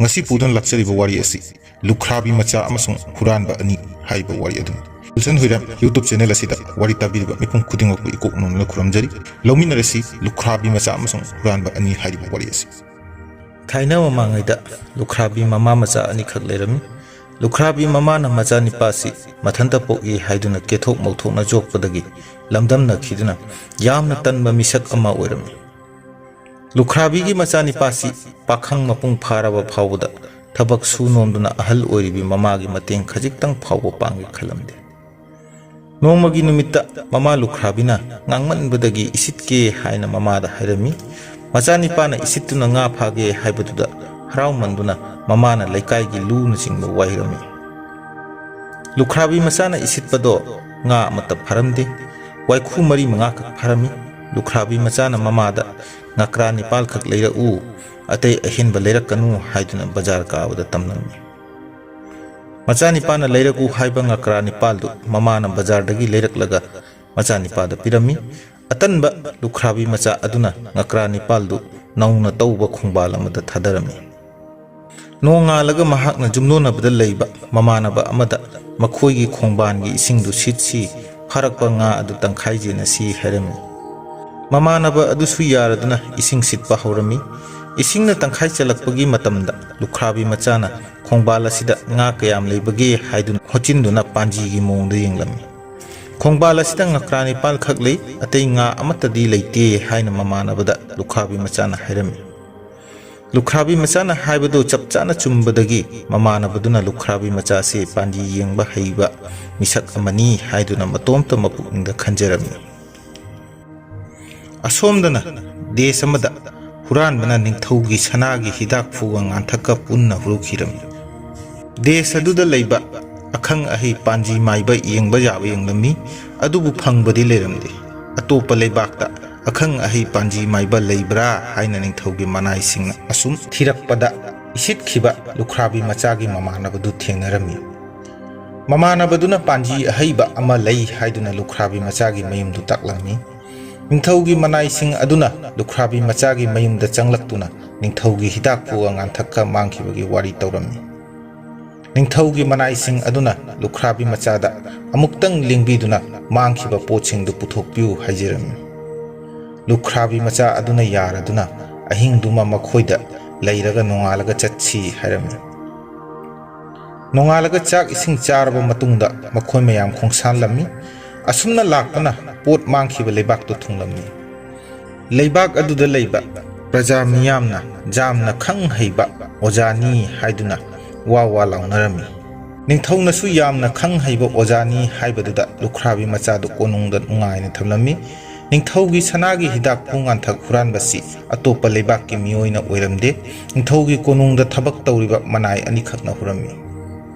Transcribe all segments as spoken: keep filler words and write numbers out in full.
ꯉꯁꯤ ꯄꯨꯗꯨꯅ ꯂꯥꯛꯆꯔꯤꯕ ꯋꯥꯔꯤ ꯑꯁꯤ ꯂꯨꯈ꯭ꯔꯥꯕꯤ ꯃꯆꯥ ꯑꯃꯁꯨꯡ ꯍꯨꯔꯥꯟꯕ ꯑꯅꯤ ꯍꯥꯏꯔꯤꯕ ꯋꯥꯔꯤ ꯑꯗꯨꯅꯤ꯫ ꯒꯨꯜꯁꯟ ꯍꯨꯏꯔꯦꯝ YouTube channel ꯑꯁꯤꯗ ꯋꯥꯔꯤ ꯇꯥꯕꯤꯔꯤꯕ ꯃꯤꯄꯨꯝ ꯈꯨꯗꯤꯡꯃꯛꯄꯨ ꯏꯀꯣꯛ ꯅꯣꯟꯗꯨꯅ ꯈꯨꯔꯨꯝꯖꯔꯤ꯫ ꯂꯧꯃꯤꯟꯅꯔꯁꯤ ꯂꯨꯈ꯭ꯔꯥꯕꯤ ꯃꯆꯥ ꯑꯃꯁꯨꯡ ꯍꯨꯔꯥꯟꯕ ꯑꯅꯤ ꯍꯥꯏꯔꯤꯕ ꯋꯥꯔꯤ ꯑꯁꯤ꯫ ꯊꯥꯏꯅ ꯃꯃꯥꯡꯉꯩꯗ ꯂꯨꯈ꯭ꯔꯥꯕꯤ ꯃꯃꯥ ꯃꯆꯥ ꯑꯅꯤꯈꯛ ꯂꯩꯔꯝꯃꯤ꯫ ꯂꯨꯈ꯭ꯔꯥꯕꯤ ꯃꯃꯥꯅ ꯃꯆꯥꯅꯤꯄꯥꯁꯤ ꯃꯊꯟꯇ ꯄꯣꯛꯏ ꯍꯥꯏꯗꯨꯅ ꯀꯦꯊꯣꯛ ꯃꯧꯊꯣꯛꯅ ꯌꯣꯛꯄꯗꯒꯤ ꯂꯝꯗꯝꯅꯈꯤꯗꯨꯅ ꯌꯥꯝꯅ ꯇꯟꯕ ꯃꯤꯁꯛ ꯑꯃ ꯑꯣꯏꯔꯝꯃꯤ꯫ ꯂꯨꯈ꯭ꯔꯥꯕꯤꯒꯤ ꯃꯆꯥꯅꯤꯄꯥꯁꯤ ꯄꯥꯈꯪ ꯃꯄꯨꯡ ꯐꯥꯔꯕ ꯐꯥꯎꯕꯗ ꯊꯕꯛ ꯁꯨ ꯅꯣꯝꯗꯨꯅ ꯑꯍꯜ ꯑꯣꯏꯔꯤꯕꯤ ꯃꯃꯥꯒꯤ ꯃꯇꯦꯡ ꯈꯖꯤꯛꯇꯪ ꯐꯥꯎꯕ ꯄꯥꯡꯒꯦ ꯈꯜꯂꯝꯗꯦ꯫ ꯅꯣꯡꯃꯒꯤ ꯅꯨꯃꯤꯠꯇ ꯃꯃꯥ ꯂꯨꯈ꯭ꯔꯥꯕꯤꯅ ꯉꯥꯡꯃꯟꯕꯗꯒꯤ ꯏꯁꯤꯠꯀꯦ ꯍꯥꯏꯅ ꯃꯃꯥꯗ ꯍꯥꯏꯔꯝꯃꯤ꯫ ꯃꯆꯥꯅꯤꯄꯥꯅ ꯏꯁꯤꯠꯇꯨꯅ ꯉꯥ ꯐꯥꯒꯦ ꯍꯥꯏꯕꯗꯨꯗ ꯍꯔꯥꯎꯃꯟꯗꯨꯅ ꯃꯃꯥꯅ ꯂꯩꯀꯥꯏꯒꯤ ꯂꯨꯅꯆꯤꯡꯕ ꯋꯥꯏꯔꯝꯃꯤ꯫ ꯂꯨꯈ꯭ꯔꯥꯕꯤ ꯃꯆꯥꯅ ꯏꯁꯤꯠꯄꯗꯣ ꯉꯥ ꯑꯃꯠꯇ ꯐꯥꯔꯝꯗꯦ꯫ ꯋꯥꯏꯈꯨ ꯃꯔꯤ ꯃꯉꯥꯈꯛ ꯐꯥꯔꯝꯃꯤ꯫ ꯂꯨꯈ꯭ꯔꯥꯕꯤ ꯃꯆꯥꯅ ꯃꯃꯥꯗ "ꯉꯀ꯭ꯔꯥ ꯅꯤꯄꯥꯜꯈꯛ ꯂꯩꯔꯛꯎ, ꯑꯇꯩ ꯑꯍꯦꯟꯕ ꯂꯩꯔꯛꯀꯅꯨ" ꯍꯥꯏꯗꯨꯅ ꯕꯖꯥꯔ ꯀꯥꯕꯗ ꯇꯝꯂꯝꯃꯤ꯫ ꯃꯆꯥꯅꯤꯄꯥꯅ ꯂꯩꯔꯛꯎ ꯍꯥꯏꯕ ꯉꯀ꯭ꯔꯥ ꯅꯤꯄꯥꯜꯗꯨ ꯃꯃꯥꯅ ꯕꯖꯥꯔꯗꯒꯤ ꯂꯩꯔꯛꯂꯒ ꯃꯆꯥꯅꯤꯄꯥꯗ ꯄꯤꯔꯝꯃꯤ꯫ ꯑꯇꯟꯕ ꯂꯨꯈ꯭ꯔꯥꯕꯤ ꯃꯆꯥ ꯑꯗꯨꯅ ꯉꯀ꯭ꯔꯥ ꯅꯤꯄꯥꯜꯗꯨ ꯅꯧꯅ ꯇꯧꯕ ꯈꯣꯡꯕꯥꯜ ꯑꯃꯗ ꯊꯥꯗꯔꯝꯃꯤ꯫ ꯅꯣꯡꯉꯥꯜꯂꯒ ꯃꯍꯥꯛꯅ ꯌꯨꯝꯂꯣꯟꯅꯕꯗ ꯂꯩꯕ ꯃꯃꯥꯟꯅꯕ ꯑꯃꯗ ꯃꯈꯣꯏꯒꯤ ꯈꯣꯡꯕꯥꯟꯒꯤ ꯏꯁꯤꯡꯗꯨ ꯁꯤꯠꯁꯤ, ꯐꯥꯔꯛꯄ ꯉꯥ ꯑꯗꯨ ꯇꯪꯈꯥꯏ ꯌꯦꯟꯅꯁꯤ ꯍꯥꯏꯔꯝꯃꯤ꯫ ꯃꯃꯥꯟꯅꯕ ꯑꯗꯨꯁꯨ ꯌꯥꯔꯗꯨꯅ ꯏꯁꯤꯡ ꯁꯤꯠꯄ ꯍꯧꯔꯝꯃꯤ꯫ ꯏꯁꯤꯡꯅ ꯇꯪꯈꯥꯏ ꯆꯜꯂꯛꯄꯒꯤ ꯃꯇꯝꯗ ꯂꯨꯈ꯭ꯔꯥꯕꯤ ꯃꯆꯥꯅ ꯈꯣꯡꯕꯥꯜ ꯑꯁꯤꯗ ꯉꯥ ꯀꯌꯥꯝ ꯂꯩꯕꯒꯦ ꯍꯥꯏꯗꯨꯅ ꯍꯣꯠꯆꯤꯟꯗꯨꯅ ꯄꯥꯟꯖꯤꯒꯤ ꯃꯑꯣꯡꯗ ꯌꯦꯡꯂꯝꯃꯤ꯫ "ꯈꯣꯡꯕꯥꯜ ꯑꯁꯤꯗ ꯉꯀ꯭ꯔꯥ ꯅꯤꯄꯥꯜꯈꯛ ꯂꯩ, ꯑꯇꯩ ꯉꯥ ꯑꯃꯠꯇꯗꯤ ꯂꯩꯇꯦ" ꯍꯥꯏꯅ ꯃꯃꯥꯟꯅꯕꯗ ꯂꯨꯈ꯭ꯔꯥꯕꯤ ꯃꯆꯥꯅ ꯍꯥꯏꯔꯝꯃꯤ꯫ ꯂꯨꯈ꯭ꯔꯥꯕꯤ ꯃꯆꯥꯅ ꯍꯥꯏꯕꯗꯨ ꯆꯞ ꯆꯥꯅ ꯆꯨꯝꯕꯗꯒꯤ ꯃꯃꯥꯟꯅꯕꯗꯨꯅ ꯂꯨꯈ꯭ꯔꯥꯕꯤ ꯃꯆꯥꯁꯤ ꯄꯥꯟꯖꯤ ꯌꯦꯡꯕ ꯍꯩꯕ ꯃꯤꯁꯛ ꯑꯃꯅꯤ ꯍꯥꯏꯗꯨꯅ ꯃꯇꯣꯝꯇ ꯃꯄꯨꯛꯅꯤꯡꯗ ꯈꯟꯖꯔꯝꯃꯤ꯫ ꯑꯁꯣꯝꯗꯅ ꯗꯦꯁ ꯑꯃꯗ ꯍꯨꯔꯥꯟꯕꯅ ꯅꯤꯡꯊꯧꯒꯤ ꯁꯅꯥꯒꯤ ꯍꯤꯗꯥꯛ ꯐꯨꯒ ꯉꯥꯟꯊꯛꯀ ꯄꯨꯟꯅ ꯍꯨꯔꯨꯈꯤꯔꯝꯃꯤ꯫ ꯗꯦꯁ ꯑꯗꯨꯗ ꯂꯩꯕ ꯑꯈꯪ ꯑꯍꯩ ꯄꯥꯟꯖꯤ ꯃꯥꯏꯕ ꯌꯦꯡꯕ ꯌꯥꯕ ꯌꯦꯡꯂꯝꯃꯤ, ꯑꯗꯨꯕꯨ ꯐꯪꯕꯗꯤ ꯂꯩꯔꯝꯗꯦ꯫ ꯑꯇꯣꯞꯄ ꯂꯩꯕꯥꯛꯇ ꯑꯈꯪ ꯑꯍꯩ ꯄꯥꯟꯖꯤ ꯃꯥꯏꯕ ꯂꯩꯕ꯭ꯔꯥ ꯍꯥꯏꯅ ꯅꯤꯡꯊꯧꯒꯤ ꯃꯅꯥꯏꯁꯤꯡꯅ ꯑꯁꯨꯝ ꯊꯤꯔꯛꯄꯗ, ꯏꯁꯤꯠꯈꯤꯕ ꯂꯨꯈ꯭ꯔꯥꯕꯤ ꯃꯆꯥꯒꯤ ꯃꯃꯥꯟꯅꯕꯗꯨ ꯊꯦꯡꯅꯔꯝꯃꯤ꯫ ꯃꯃꯥꯟꯅꯕꯗꯨꯅ ꯄꯥꯟꯖꯤ ꯑꯍꯩꯕ ꯑꯃ ꯂꯩ ꯍꯥꯏꯗꯨꯅ ꯂꯨꯈ꯭ꯔꯥꯕꯤ ꯃꯆꯥꯒꯤ ꯃꯌꯨꯝꯗꯨ ꯇꯥꯛꯂꯝꯃꯤ꯫ ꯅꯤꯡꯊꯧꯒꯤ ꯃꯅꯥꯏꯁꯤꯡ ꯑꯗꯨꯅ ꯂꯨꯈ꯭ꯔꯥꯕꯤ ꯃꯆꯥꯒꯤ ꯃꯌꯨꯝꯗ ꯆꯪꯂꯛꯇꯨꯅ ꯅꯤꯡꯊꯧꯒꯤ ꯍꯤꯗꯥꯛꯄꯨꯒ ꯉꯥꯟꯊꯛꯀ ꯃꯥꯡꯈꯤꯕꯒꯤ ꯋꯥꯔꯤ ꯇꯧꯔꯝꯃꯤ꯫ ꯅꯤꯡꯊꯧꯒꯤ ꯃꯅꯥꯏꯁꯤꯡ ꯑꯗꯨꯅ ꯂꯨꯈ꯭ꯔꯥꯕꯤ ꯃꯆꯥꯗ ꯑꯃꯨꯛꯇꯪ ꯂꯦꯡꯕꯤꯗꯨꯅ ꯃꯥꯡꯈꯤꯕ ꯄꯣꯠꯁꯤꯡꯗꯨ ꯄꯨꯊꯣꯛꯄꯤꯌꯨ ꯍꯥꯏꯖꯔꯝꯃꯤ꯫ ꯂꯨꯈ꯭ꯔꯥꯕꯤ ꯃꯆꯥ ꯑꯗꯨꯅ ꯌꯥꯔꯗꯨꯅ ꯑꯍꯤꯡꯗꯨꯃ ꯃꯈꯣꯏꯗ ꯂꯩꯔꯒ ꯅꯣꯡꯉꯥꯜꯂꯒ ꯆꯠꯁꯤ ꯍꯥꯏꯔꯝꯃꯤ꯫ ꯅꯣꯡꯉꯥꯜꯂꯒ ꯆꯥꯛ ꯏꯁꯤꯡ ꯆꯥꯔꯕ ꯃꯇꯨꯡꯗ ꯃꯈꯣꯏ ꯃꯌꯥꯝ ꯈꯣꯡꯁꯥꯟꯂꯝꯃꯤ꯫ ꯑꯁꯨꯝꯅ ꯂꯥꯛꯄꯅ ꯄꯣꯠ ꯃꯥꯡꯈꯤꯕ ꯂꯩꯕꯥꯛꯇꯨ ꯊꯨꯡꯂꯝꯃꯤ꯫ ꯂꯩꯕꯥꯛ ꯑꯗꯨꯗ ꯂꯩꯕ ꯄ꯭ꯔꯖꯥ ꯃꯤꯌꯥꯝꯅ ꯌꯥꯝꯅ ꯈꯪ ꯍꯩꯕ ꯑꯣꯖꯥꯅꯤ ꯍꯥꯏꯗꯨꯅ ꯋꯥ ꯋꯥ ꯂꯥꯎꯅꯔꯝꯃꯤ꯫ ꯅꯤꯡꯊꯧꯅꯁꯨ ꯌꯥꯝꯅ ꯈꯪ ꯍꯩꯕ ꯑꯣꯖꯥꯅꯤ ꯍꯥꯏꯕꯗꯨꯗ ꯂꯨꯈ꯭ꯔꯥꯕꯤ ꯃꯆꯥꯗꯨ ꯀꯣꯅꯨꯡꯗ ꯅꯨꯡꯉꯥꯏꯅ ꯊꯝꯂꯝꯃꯤ꯫ ꯅꯤꯡꯊꯧꯒꯤ ꯁꯅꯥꯒꯤ ꯍꯤꯗꯥꯛ ꯄꯨ ꯉꯥꯟꯊꯛ ꯍꯨꯔꯥꯟꯕꯁꯤ ꯑꯇꯣꯞꯄ ꯂꯩꯕꯥꯛꯀꯤ ꯃꯤꯑꯣꯏꯅ ꯑꯣꯏꯔꯝꯗꯦ꯫ ꯅꯤꯡꯊꯧꯒꯤ ꯀꯣꯅꯨꯡꯗ ꯊꯕꯛ ꯇꯧꯔꯤꯕ ꯃꯅꯥꯏ ꯑꯅꯤꯈꯛꯅ ꯍꯨꯔꯝꯃꯤ꯫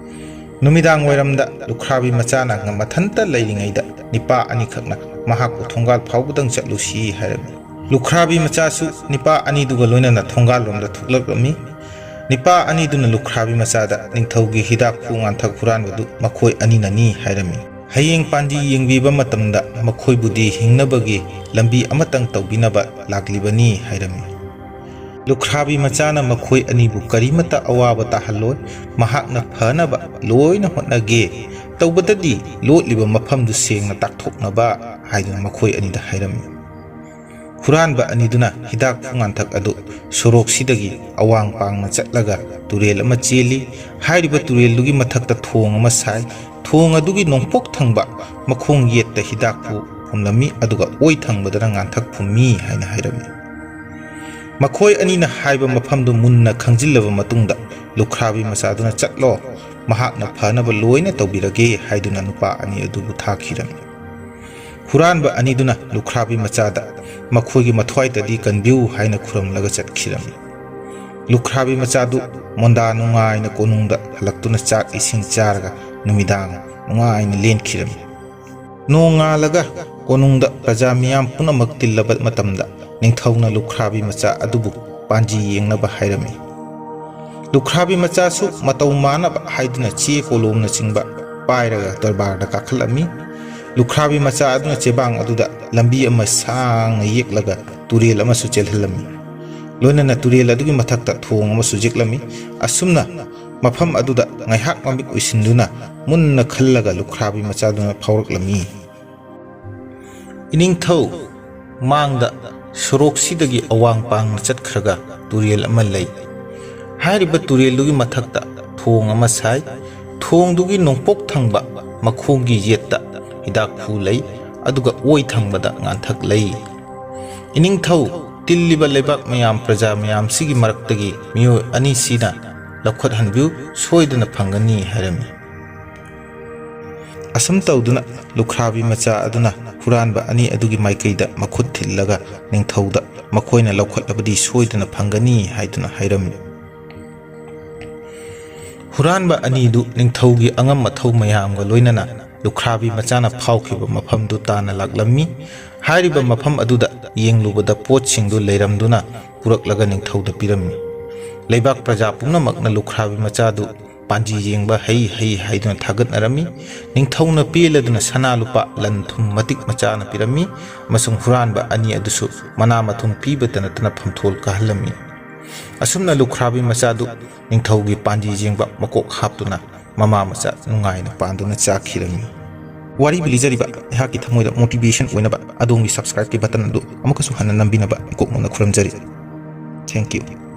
ꯅꯨꯃꯤꯗꯥꯡ ꯋꯥꯏꯔꯝꯗ ꯂꯨꯈ꯭ꯔꯥꯕꯤ ꯃꯆꯥꯅ ꯃꯊꯟꯇ ꯂꯩꯔꯤꯉꯩꯗ ꯅꯤꯄꯥ ꯑꯅꯤꯈꯛꯅ ꯃꯍꯥꯛꯄꯨ ꯊꯣꯡꯒꯥꯜ ꯐꯥꯎꯕꯗꯪ ꯆꯠꯂꯨꯁꯤ ꯍꯥꯏꯔꯝꯃꯤ꯫ ꯂꯨꯈ꯭ꯔꯥꯕꯤ ꯃꯆꯥꯁꯨ ꯅꯤꯄꯥ ꯑꯅꯤꯗꯨꯒ ꯂꯣꯏꯅꯅ ꯊꯣꯡꯒꯥꯜꯂꯣꯝꯗ ꯊꯣꯛꯂꯛꯂꯝꯃꯤ꯫ ꯅꯤꯄꯥ ꯑꯅꯤꯗꯨꯅ ꯂꯨꯈ꯭ꯔꯥꯕꯤ ꯃꯆꯥꯗ ꯅꯤꯡꯊꯧꯒꯤ ꯍꯤꯗꯥꯛ ꯄꯨ ꯉꯥꯟꯊꯛ ꯍꯨꯔꯥꯟꯕꯗꯨ ꯃꯈꯣꯏ ꯑꯅꯤꯅꯅꯤ ꯍꯥꯏꯔꯝꯃꯤ꯫ ꯍꯌꯦꯡ ꯄꯥꯟꯖꯤ ꯌꯦꯡꯕꯤꯕ ꯃꯇꯝꯗ ꯃꯈꯣꯏꯕꯨꯗꯤ ꯍꯤꯡꯅꯕꯒꯤ ꯂꯝꯕꯤ ꯑꯃꯇꯪ ꯇꯧꯕꯤꯅꯕ ꯂꯥꯛꯂꯤꯕꯅꯤ ꯍꯥꯏꯔꯝꯃꯤ꯫ ꯂꯨꯈ꯭ꯔꯥꯕꯤ ꯃꯆꯥꯅ ꯃꯈꯣꯏ ꯑꯅꯤꯕꯨ ꯀꯔꯤꯃꯠꯇ ꯑꯋꯥꯕ ꯇꯥꯍꯜꯂꯣꯏ, ꯃꯍꯥꯛꯅ ꯐꯅꯕ ꯂꯣꯏꯅ ꯍꯣꯠꯅꯒꯦ, ꯇꯧꯕꯇꯗꯤ ꯂꯣꯠꯂꯤꯕ ꯃꯐꯝꯗꯨ ꯁꯦꯡꯅ ꯇꯥꯛꯊꯣꯛꯅꯕ ꯍꯥꯏꯗꯨꯅ ꯃꯈꯣꯏ ꯑꯅꯤꯗ ꯍꯥꯏꯔꯝꯃꯤ꯫ ꯍꯨꯔꯥꯟꯕ ꯑꯅꯤꯗꯨꯅ ꯍꯤꯗꯥꯛ ꯄꯨ ꯉꯥꯟꯊꯛ ꯑꯗꯨ ꯁꯣꯔꯣꯛꯁꯤꯗꯒꯤ ꯑꯋꯥꯡ ꯄꯥꯡꯅ ꯆꯠꯂꯒ ꯇꯨꯔꯦꯜ ꯑꯃ ꯆꯦꯜꯂꯤ꯫ ꯍꯥꯏꯔꯤꯕ ꯇꯨꯔꯦꯜꯗꯨꯒꯤ ꯃꯊꯛꯇ ꯊꯣꯡ ꯑꯃ ꯁꯥꯏ꯫ ꯊꯣꯡ ꯑꯗꯨꯒꯤ ꯅꯣꯡꯄꯣꯛ ꯊꯪꯕ ꯃꯈꯣꯡ ꯌꯦꯠꯇ ꯍꯤꯗꯥꯛ ꯄꯨ ꯐꯨꯝꯂꯝꯃꯤ, ꯑꯗꯨꯒ ꯑꯣꯏ ꯊꯪꯕꯗꯅ ꯉꯥꯟꯊꯛ ꯐꯨꯝꯃꯤ ꯍꯥꯏꯅ ꯍꯥꯏꯔꯝꯃꯤ꯫ ꯃꯈꯣꯏ ꯑꯅꯤꯅ ꯍꯥꯏꯕ ꯃꯐꯝꯗꯨ ꯃꯨꯟꯅ ꯈꯪꯖꯤꯜꯂꯕ ꯃꯇꯨꯡꯗ ꯂꯨꯈ꯭ꯔꯥꯕꯤ ꯃꯆꯥꯗꯨꯅ "ꯆꯠꯂꯣ, ꯃꯍꯥꯛꯅ ꯐꯅꯕ ꯂꯣꯏꯅ ꯇꯧꯕꯤꯔꯒꯦ" ꯍꯥꯏꯗꯨꯅ ꯅꯨꯄꯥ ꯑꯅꯤ ꯑꯗꯨꯕꯨ ꯊꯥꯈꯤꯔꯝꯃꯤ꯫ ꯍꯨꯔꯥꯟꯕ ꯑꯅꯤꯗꯨꯅ ꯂꯨꯈ꯭ꯔꯥꯕꯤ ꯃꯆꯥꯗ "ꯃꯈꯣꯏꯒꯤ ꯃꯊ꯭ꯋꯥꯏꯇꯗꯤ ꯀꯟꯕꯤꯌꯨ" ꯍꯥꯏꯅ ꯈꯨꯔꯨꯝꯂꯒ ꯆꯠꯈꯤꯔꯝꯃꯤ꯫ ꯂꯨꯈ꯭ꯔꯥꯕꯤ ꯃꯆꯥꯗꯨ ꯃꯣꯟꯗꯥ ꯅꯨꯡꯉꯥꯏꯅ ꯀꯣꯅꯨꯡꯗ ꯍꯜꯂꯛꯇꯨꯅ ꯆꯥꯛ ꯏꯁꯤꯡ ꯆꯥꯔꯒ ꯅꯨꯃꯤꯗꯥꯡ ꯅꯨꯡꯉꯥꯏꯅ ꯂꯦꯟꯈꯤꯔꯝꯃꯤ꯫ ꯅꯣꯡꯉꯥꯜꯂꯒ ꯀꯣꯅꯨꯡꯗ ꯄ꯭ꯔꯖꯥ ꯃꯤꯌꯥꯝ ꯄꯨꯝꯅꯃꯛ ꯇꯤꯜꯂꯕ ꯃꯇꯝꯗ ꯅꯤꯡꯊꯧꯅ ꯂꯨꯈ꯭ꯔꯥꯕꯤ ꯃꯆꯥ ꯑꯗꯨꯕꯨ ꯄꯥꯟꯖꯤ ꯌꯦꯡꯅꯕ ꯍꯥꯏꯔꯝꯃꯤ꯫ ꯂꯨꯈ꯭ꯔꯥꯕꯤ ꯃꯆꯥꯁꯨ ꯃꯇꯧ ꯃꯥꯟꯅꯕ ꯍꯥꯏꯗꯨꯅ ꯆꯦ ꯀꯣꯂꯣꯝꯅꯆꯤꯡꯕ ꯄꯥꯏꯔꯒ ꯗꯔꯕꯥꯔꯗ ꯀꯥꯈꯠꯂꯝꯃꯤ꯫ ꯂꯨꯈ꯭ꯔꯥꯕꯤ ꯃꯆꯥ ꯑꯗꯨꯅ ꯆꯦꯕꯥꯡ ꯑꯗꯨꯗ ꯂꯝꯕꯤ ꯑꯃ ꯁꯥꯡꯅ ꯌꯦꯛꯂꯒ ꯇꯨꯔꯦꯜ ꯑꯃꯁꯨ ꯆꯦꯜꯍꯜꯂꯝꯃꯤ꯫ ꯂꯣꯏꯅꯅ ꯇꯨꯔꯦꯜ ꯑꯗꯨꯒꯤ ꯃꯊꯛꯇ ꯊꯣꯡ ꯑꯃꯁꯨ ꯌꯦꯛꯂꯝꯃꯤ꯫ ꯑꯁꯨꯝꯅ ꯃꯐꯝ ꯑꯗꯨꯗ ꯉꯥꯏꯍꯥꯛ ꯃꯃꯤꯠ ꯎꯏꯁꯤꯟꯗꯨꯅ ꯃꯨꯟꯅ ꯈꯜꯂꯒ ꯂꯨꯈ꯭ꯔꯥꯕꯤ ꯃꯆꯥꯗꯨꯅ ꯐꯥꯎꯔꯛꯂꯝꯃꯤ꯫ "ꯏꯅꯤꯡꯊꯧ, ꯃꯥꯡꯗ ꯁꯣꯔꯣꯛꯁꯤꯗꯒꯤ ꯑꯋꯥꯡ ꯄꯥꯡꯅ ꯆꯠꯈ꯭ꯔꯒ ꯇꯨꯔꯦꯜ ꯑꯃ ꯂꯩ꯫ ꯍꯥꯏꯔꯤꯕ ꯇꯨꯔꯦꯜꯗꯨꯒꯤ ꯃꯊꯛꯇ ꯊꯣꯡ ꯑꯃ ꯁꯥꯏ꯫ ꯊꯣꯡꯗꯨꯒꯤ ꯅꯣꯡꯄꯣꯛ ꯊꯪꯕ ꯃꯈꯣꯡꯒꯤ ꯌꯦꯠꯇ ꯍꯤꯗꯥꯛꯐꯨ ꯂꯩ, ꯑꯗꯨꯒ ꯑꯣꯏ ꯊꯪꯕꯗ ꯉꯥꯟꯊꯛ ꯂꯩ꯫ ꯏꯅꯤꯡꯊꯧ, ꯇꯤꯜꯂꯤꯕ ꯂꯩꯕꯥꯛ ꯃꯌꯥꯝ, ꯄ꯭ꯔꯖꯥ ꯃꯌꯥꯝꯁꯤꯒꯤ ꯃꯔꯛꯇꯒꯤ ꯃꯤꯑꯣꯏ ꯑꯅꯤꯁꯤꯅ ꯂꯧꯈꯠꯍꯟꯕꯤꯌꯨ, ꯁꯣꯏꯗꯅ ꯐꯪꯒꯅꯤ" ꯍꯥꯏꯔꯝꯃꯤ꯫ ꯑꯁꯨꯝ ꯇꯧꯗꯨꯅ ꯂꯨꯈ꯭ꯔꯥꯕꯤ ꯃꯆꯥ ꯑꯗꯨꯅ ꯍꯨꯔꯥꯟꯕ ꯑꯅꯤ ꯑꯗꯨꯒꯤ ꯃꯥꯏꯀꯩꯗ ꯃꯈꯨꯠ ꯊꯤꯜꯂꯒ ꯅꯤꯡꯊꯧꯗ ꯃꯈꯣꯏꯅ ꯂꯧꯈꯠꯂꯕꯗꯤ ꯁꯣꯏꯗꯅ ꯐꯪꯒꯅꯤ ꯍꯥꯏꯗꯨꯅ ꯍꯥꯏꯔꯝꯃꯤ꯫ ꯍꯨꯔꯥꯟꯕ ꯑꯅꯤꯗꯨ ꯅꯤꯡꯊꯧꯒꯤ ꯑꯉꯝ ꯑꯊꯧ ꯃꯌꯥꯝꯒ ꯂꯣꯏꯅꯅ ꯂꯨꯈ꯭ꯔꯥꯕꯤ ꯃꯆꯥꯅ ꯐꯥꯎꯈꯤꯕ ꯃꯐꯝꯗꯨ ꯇꯥꯟꯅ ꯂꯥꯛꯂꯝꯃꯤ꯫ ꯍꯥꯏꯔꯤꯕ ꯃꯐꯝ ꯑꯗꯨꯗ ꯌꯦꯡꯂꯨꯕꯗ ꯄꯣꯠꯁꯤꯡꯗꯨ ꯂꯩꯔꯝꯗꯨꯅ ꯄꯨꯔꯛꯂꯒ ꯅꯤꯡꯊꯧꯗ ꯄꯤꯔꯝꯃꯤ꯫ ꯂꯩꯕꯥꯛ ꯄ꯭ꯔꯖꯥ ꯄꯨꯝꯅꯃꯛꯅ ꯂꯨꯈ꯭ꯔꯥꯕꯤ ꯃꯆꯥꯗꯨ ꯄꯥꯟꯖꯤ ꯌꯦꯡꯕ ꯍꯩ ꯍꯩ ꯍꯥꯏꯗꯨꯅ ꯊꯥꯒꯠꯅꯔꯝꯃꯤ꯫ ꯅꯤꯡꯊꯧꯅ ꯄꯦꯜꯂꯗꯨꯅ ꯁꯅꯥ ꯂꯨꯄꯥ ꯂꯟ ꯊꯨꯝ ꯃꯇꯤꯛ ꯃꯆꯥꯅ ꯄꯤꯔꯝꯃꯤ, ꯑꯃꯁꯨꯡ ꯍꯨꯔꯥꯟꯕ ꯑꯅꯤ ꯑꯗꯨꯁꯨ ꯃꯅꯥ ꯃꯊꯨꯝ ꯄꯤꯕꯇ ꯅꯠꯇꯅ ꯐꯝꯊꯣꯜ ꯀꯥꯍꯜꯂꯝꯃꯤ꯫ ꯑꯁꯨꯝꯅ ꯂꯨꯈ꯭ꯔꯥꯕꯤ ꯃꯆꯥꯗꯨ ꯅꯤꯡꯊꯧꯒꯤ ꯄꯥꯟꯖꯤ ꯌꯦꯡꯕ ꯃꯀꯣꯛ ꯍꯥꯞꯇꯨꯅ ꯃꯃꯥ ꯃꯆꯥ ꯅꯨꯡꯉꯥꯏꯅ ꯄꯥꯟꯗꯨꯅ ꯆꯥꯈꯤꯔꯝꯃꯤ꯫ ꯋꯥꯔꯤꯕꯨ ꯂꯤꯖꯔꯤꯕ ꯑꯩꯍꯥꯛꯀꯤ ꯊꯃꯣꯏꯗ motivation ꯑꯣꯏꯅꯕ ꯑꯗꯣꯝꯒꯤ subscribeꯀꯤ button ꯑꯗꯨ ꯑꯃꯨꯛꯀꯁꯨ ꯍꯟꯅ ꯅꯝꯕꯤꯅꯕ ꯏꯀꯣꯛ ꯅꯧꯅ ꯈꯨꯔꯨꯝꯖꯔꯤ꯫ Thank you꯫